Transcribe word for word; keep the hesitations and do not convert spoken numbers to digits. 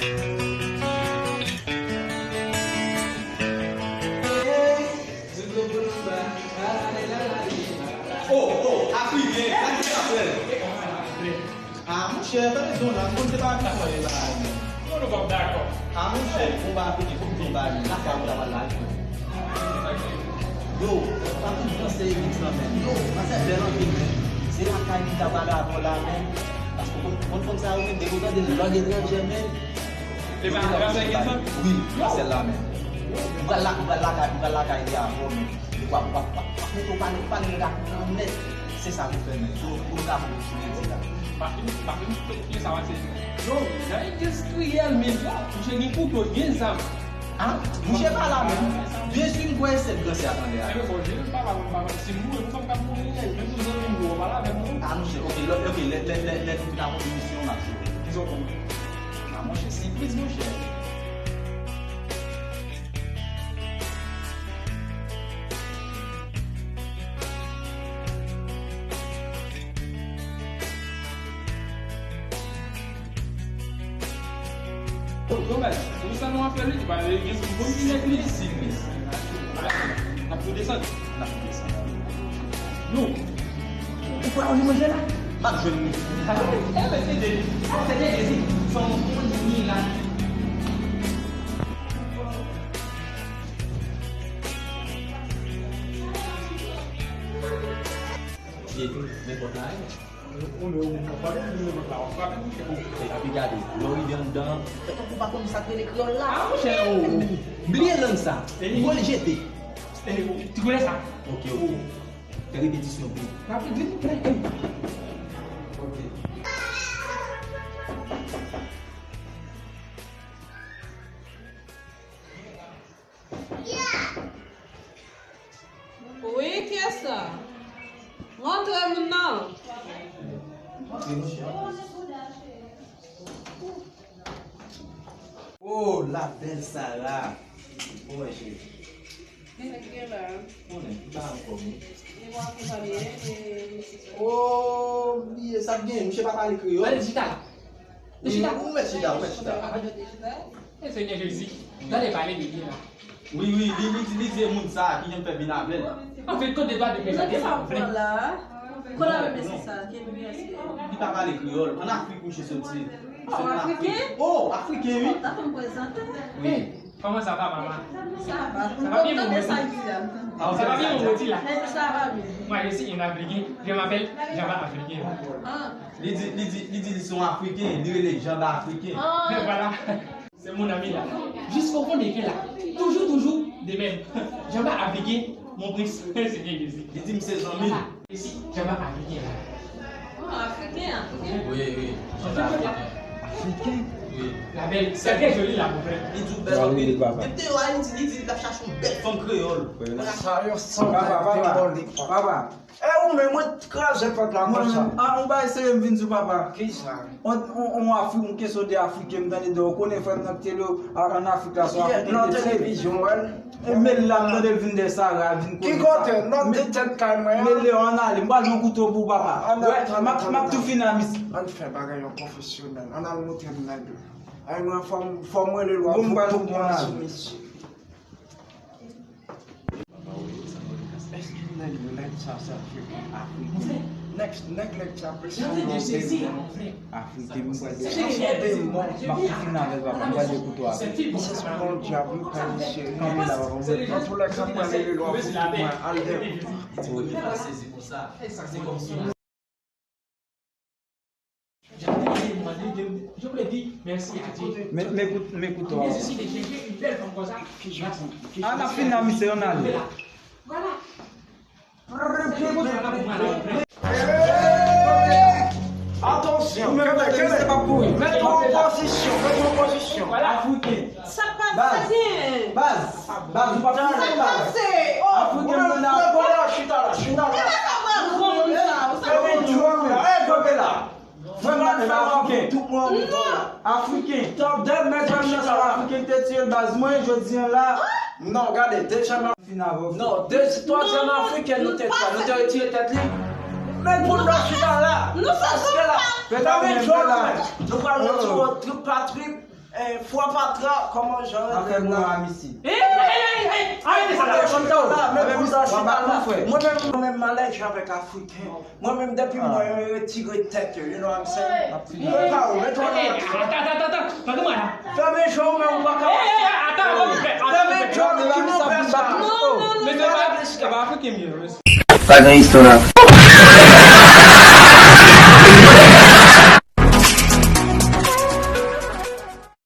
Oh, oh, Afriken, sa ki ap fè? Ah, monchè, fè rezon la, m konn se pa Afriken yo ye bagay, non. Non, nou p ap dakò. Ah, monchè, bon, ba, Afriken, fòk m di yon bagay, lakay ou ta pral la, wi. Yo, pa konn franse egzanp, men. Yo, franse bèl anpil, men. Se lakay ki ta pale avè w la, men. Paske konn, konn, konn sa yo, men, depi w tande lang etranjè, men. Li pa franse egzanp? Wi, franse la, men. Ou pral la, ou pral lakay, ou pral lakay li avè w, men. Ou ap, ou ap, ou ap mete w pale, pale nèg ak nan nèt. Se sa pou fè, men. Yo, yo ka pou sou nèt la. Pa fin, pa fin, ki sa w ap di? Yo, nan industriyèl, men, yo, msye gen kouto, gen zam. Ah, mouche pa la menm. Byen si m kwè se gran sè a tande a. Enben bon, Jezi pa la, mwen pa si m mouri, pou sa m ka mouri, menm si zanmi m yo pa la avè m non. Ah, mouche, ok, lè, ok, lè, lè, lè, lè nou fin avè misyon, n ap jere. Kisa w konn? Ah, monchè, sipriz, monchè. Yo, men, pou sa nou ap fè li, li pa gen pou konn ki nèg li. N ap tou desann. N ap tou desann. Nou. Ou kwè w jwenn manje la? M ap jwenn li. Enben, se de li. Se de Jezi. Fò m konn li la. Li tou, men pòt la, wi. Ou, ou, ou, ou pa bezwen vin nan la, ou pa bezwen fè. Epi gade, lè w rive anndan an, tankou w pa konn sa k rele kreyòl la. Ah, monchè, ou, ou bliye lang sa. Voye l jete. Ti koulè sa. Ok, ok. Fè repetisyon pou. Rapid, vin. Ok. Wi, kiyès la? Rantre, moun nan. Rantre, monchè. Oh, la belle Sarah. Bon, cheri. Gen nèg gen la. Konnen, ki pa ankò, wi. E w akonpanye, e misye. Oh, bliye sa k gen, misye pa pale kreyòl. Pale chita. Ou mèt chita, ou mèt chita. E Senyè Jezi, gade pale de byen la. Wi, wi, li, li, li di e moun sa a ki jan fè vin avè l. Anfen, kote dwa de prezante sa, vle. Kote avè mesye sa, ki byen se. Li pa pale kreyòl. Ann Afrik, misye soti. Oh, Afriken? Oh, Afriken, wi. Sa fè m prezante. Wi. Kòman sa va, mama? Sa va. Sa va byen, mwen. Sa va byen, mwen, di la. Sa va byen. Moi, je suis un Africain. Je m'appelle Jean-Bart Africain. Ah. Li di, li di, li di li se yon Afriken, li rele Jean-Bart Africain. Ah. Men vwala. Se mon ami la. Jusqu'au fond des cœurs la. Toujours, toujours, de même. Jean-Bart Africain, mon prince. Senyè Jezi. Li di m se zanmi l. Ici, Jean-Bart Africain la. Oh, Afriken, Afriken. Wi, wi. Afriken. Wi. La belle, c'est très joli la, mon frère. Li di w bèl anpil. Depi te yo Ayiti, li di l ap chache yon bèl fanm kreyòl. Sa yo san papa, papa, papa. E ou menm, mwen kraze pòt la konsa. Mwen, a, ou pa eseye m vin sou papa. Kisa? On, on, on Afri-, on kesyon de Afriken, m tande de, ou konnen frè m nan ki te le, a, an Afrik la, se yon Afriken ki te tirè. Nan televizyon, wè. E men la, m tande l vin dè Sara, vin konnen sa. Ki kote? Nan de tèt kay mwen an. Men Leon, ann ale, m pral jwenn kouto pou papa. Wè, m ap, m ap tou fin a mis. Ann fè bagay yo pwofesyonèl. Ann al montre m nèg yo. Ay, mwen, fò m, fò m rele lwa pou tout moun sou mesye. Èske nèg yo, nèg sa, se Afriken? Nèg, nèg, nèg sa, se yon demon. Afriken, mwen pral di, se yon demon. M ap tou fin avè l, papa, m pral di kouto a. Se yon dyab, wi, pa misye. Kanpe la, papa, mwen. Antoulèka, m pral rele lwa pou tout mwen. Al dèyè kouto. Jan li te mande de, je voulais dire merci à Dieu. Men, men kout-, men kouto a. Jésus, si te chèche une belle femme comme ça. Ki jan? Ki jan? A, n ap fin nan misye, ann ale. Voilà. Atansyon, kenbe, kenbe. Mete w an pozisyon, mete w an pozisyon. Voilà. Afriken. Sa pa sa gen. Baz, baz, baz, ou pa konn sa, baz. Afriken, mwen la. Chita la, chita la. Kanpe la. Frè m, pa fè w Afriken. Afriken. Tan de mèt frè m nan sa, Afriken te tiye l, baz, mwen, jodi a la. Non, gade, deja m ap fin avè w. Non, de, twazyèm Afriken nou te fè, nou te retire tèt li. Men pou nou chita la. Paske la, fè ta men fè la. Nou pral retire trip pa trip. Eh, fwa patra, kòman jan rele la? Ey, ey, ey, ey, ey, arete sa la. Mwen menm, mwen menm, m alèji avèk Afriken. Mwen menm, depi mwen retire tèt yo, you know what I'm saying? Mwen pa ou, retounen. Ey, ey, ey, ata, ata, ata, ata, tande mwen la. Fèmen je w, men ou pa ka. Ey, ey, ey, ata, ata, ata, ata. Fèmen je w, ki move sa? Non, non, non, mesye, non. Pa, se pa Afriken m ye, mesye. Pa gen istwa la.